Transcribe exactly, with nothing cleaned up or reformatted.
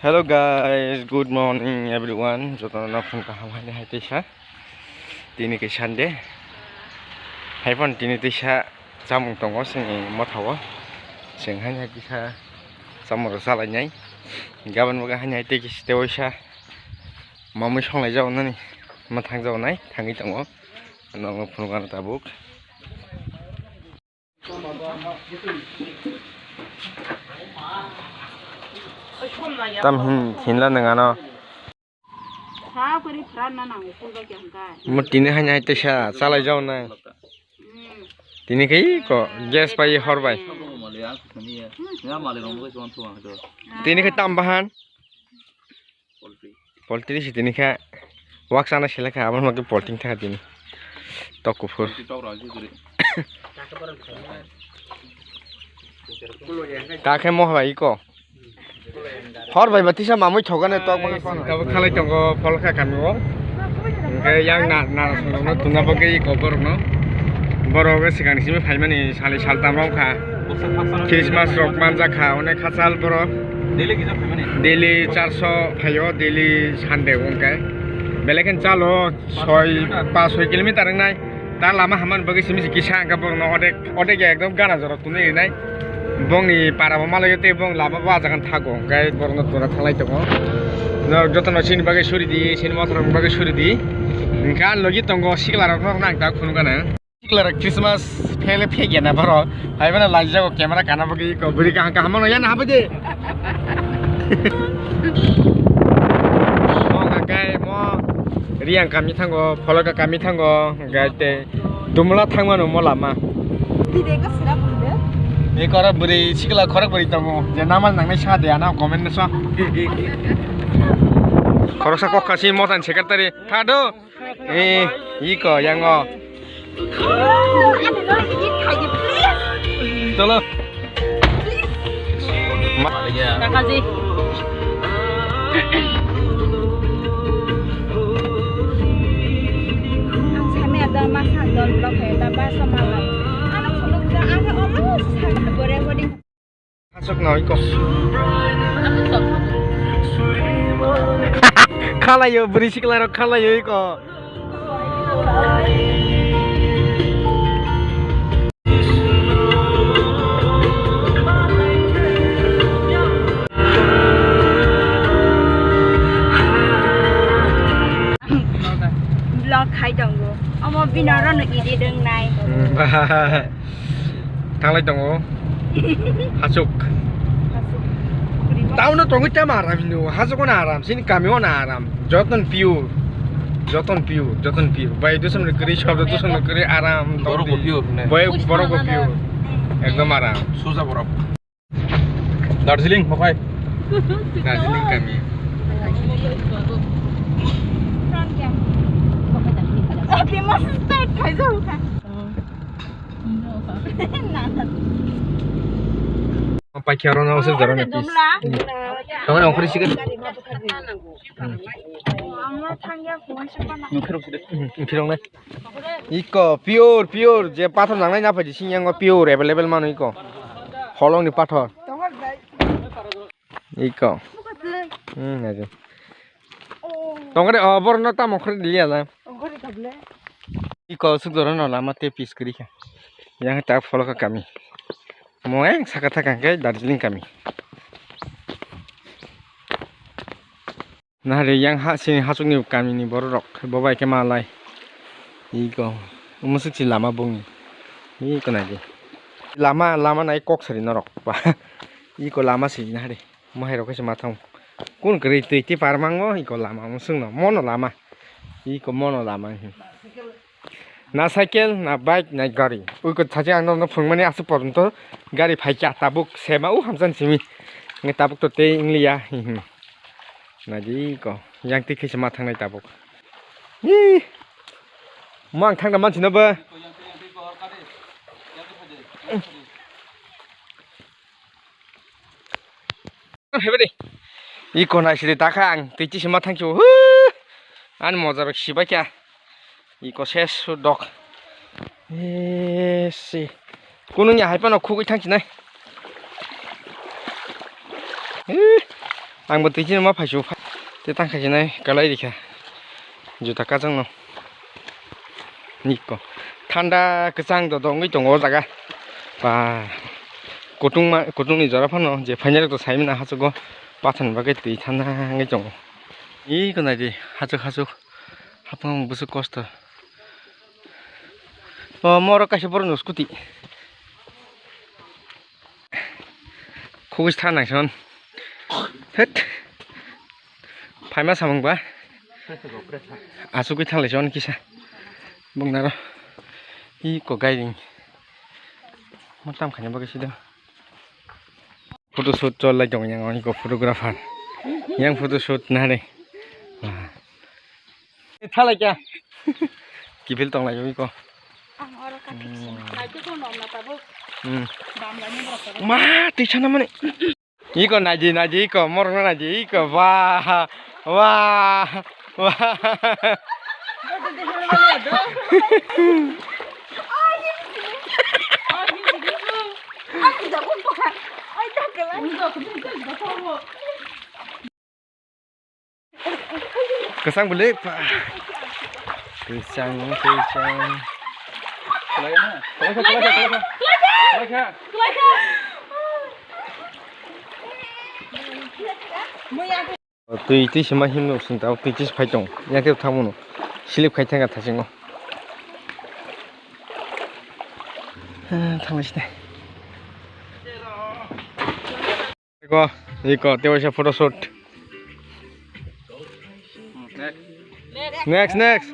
Hello guys, good morning everyone. Jotono no phung kaham hai hai teisa. Tini ke Sunday. Hai phone tini teisa chamung tongo sini mothao. Sing hai hai teisa chamung rok salai nai. Gabon boga hai hai teisa tewaisa. Mamui songlai jao nani. Ma thang jao nai, thangwi tongo. Ano phung kana tabuk. Tam hin hinla nang ano. Sa kori phra na nang ukul ba kyang kai. Mo tini hai hai teisa chalai jao nai. Hmm. Tini kai ko gas pai hor bai. Tini kai tam bahan. Poultry si tini kha wak sana sila kha aboni bagwi poultry thaka tini tok kuphur. Ta khe moha bai iko hor bai ba tisa mamui thogane tok bagwi phone. Tabuk khalai tongo pholkha kami o. Hingke yang na na songno tuna bagwi iko borokno. Borok o sikang simi phaimani sali saltam rok kha. Christmas rok manjak kha, onek hachal borok. Daily charso phaio, daily Sunday wngkhe. Belai khe chalo soi, pas soi kilometer wngnai. Ta lama hamani bagwi simi se kisa hwnkhe borokno odek, odek ya ekdom gana jora twnwi rinai. Bongni para bo malaio tei bong lama bo ah jaga thago, hwnkhe borokno tuna thanglai tongo. Norok jotono sini bagwi suri di, sini mothorok bagwi suri di. Hwnkhe ah logi tongo sikla rokno nang ta khunu gana. Sikla rok Christmas phele phegya na borok. Hai bana lai jago camera kana bagwi ko bwrwi kaham kaham no yana habwi de. Mo hwnkhe mo Riyang kami thango, Pholka kami thango, hwnkhe tei Dumla thangmano mo lama. Di de ko sira bwrwi de. Ni korok bwrwi sikla khorok bwrwi tongo. Je namal nangnai sa de ano comment no so. Khoroksa kok kasi motan secretary. Tha do. Eh, iko yango. Cholo. Ma- Kakaji. Ang sami ada masa don blok hai, ta basa malai. Ano phunuk da, ano olo sa gore hodi. Hasuk no iko. Khalayo, bwrwi sikla rok khalayo iko. Vlog khai tongo. Omo bini oro no edit wngnai. Thanglai tongo. Hasuk. Town o tongwi tamo aram hindu. Hasuk o na aram. Sini kami o na aram. Joton pure. Joton pure. Joton pure. Bai dusam ni kri, shobdo dusam ni kri aram. Borok bo pure ne. Bai borok bo pure. Ekdom aram. Suja borok. Darjeeling, Mokhai. Darjeeling kami. Paikha rona ose jorani pis. Tongani ongkhori sigan. Ongkhirok nai. Iko pure, pure, je pathor nangnai na phaidi sini yango pure available mano iko. Holong ni pathor. Iko. Hmm, ajo. Tongkore, oh, borno tamo khori liya la. Iko suk doro no lama te pis kri kha. Yang ta Pholka kami. Mo eng saka thaka ke Darjeeling kami. Nahari yang ha sini hasukni kamini bororok bo bai khe malai. Iko musuk si lama bungni. Iko nai di. Lama, lama nai kok sari norok. Iko lama si nahari. Mohai rok kaisa mathang. Kun kwrwi twi twi parmango iko lama musukno. Mono lama. Iko mono lama. Na cycle, na bike, na gari. Ui ko thachi ang nokno phwrwngmani aswk poronto gari phaikha tabuk sema u hamsani simi. Nge tabuk to tei wngliya. Naidi ko yang twi khaisa ma thangnai tabuk. Ih. Mang thangna manchino ba. Hebede. Iko nai sidi takha ang twi tisi ma thangsi o. Ani moja rok sibai kha. Iko ses dok. Eh, si. Kunu nya hai pano khugui thangsi nai. Eh. Ang bo twi chini ma phaisu phai. Te tang khai nai kalai rikha. Juta kachang no. Niko. Thanda kwchang do dongwi tongo o jaga. Ba. Kutung ma, kutung ni jora phano je phainai rok to sai mano hachugo. Pathani bagwi twi thanda wngwi tongo. Iko nai di hachuk hachuk. Hapang bwswk kosto. O moro kaisa borok no scooty. Khugui sa nangson. Het. Phaima samung ba. Asugui thanglai son kisa. Bungnaro. Iko gairing. Mo tam khani bagwi sido. Photo shoot chol lai tongo yang iko photographer. Yang photo shoot nare. Thalai kya? Kiphil tong lai iko. Ang oro ka fixing. Hmm. Nai te ko nom na tabuk. Hmm. Dam lai ni borok tabuk. Ma, twi sana mani. Iko naji, naji, iko, morok naji, iko, wah, wah, wah. Kwchang bwlwi, pa. Kwchang, kwchang. Twi, twi se ma himno sing tao, twi twi se phai tong. Yang khe thangmano. Slip khai thangkha thasingo. Thanglai sini. Iko, iko, tewaisa photo shoot. Next, next.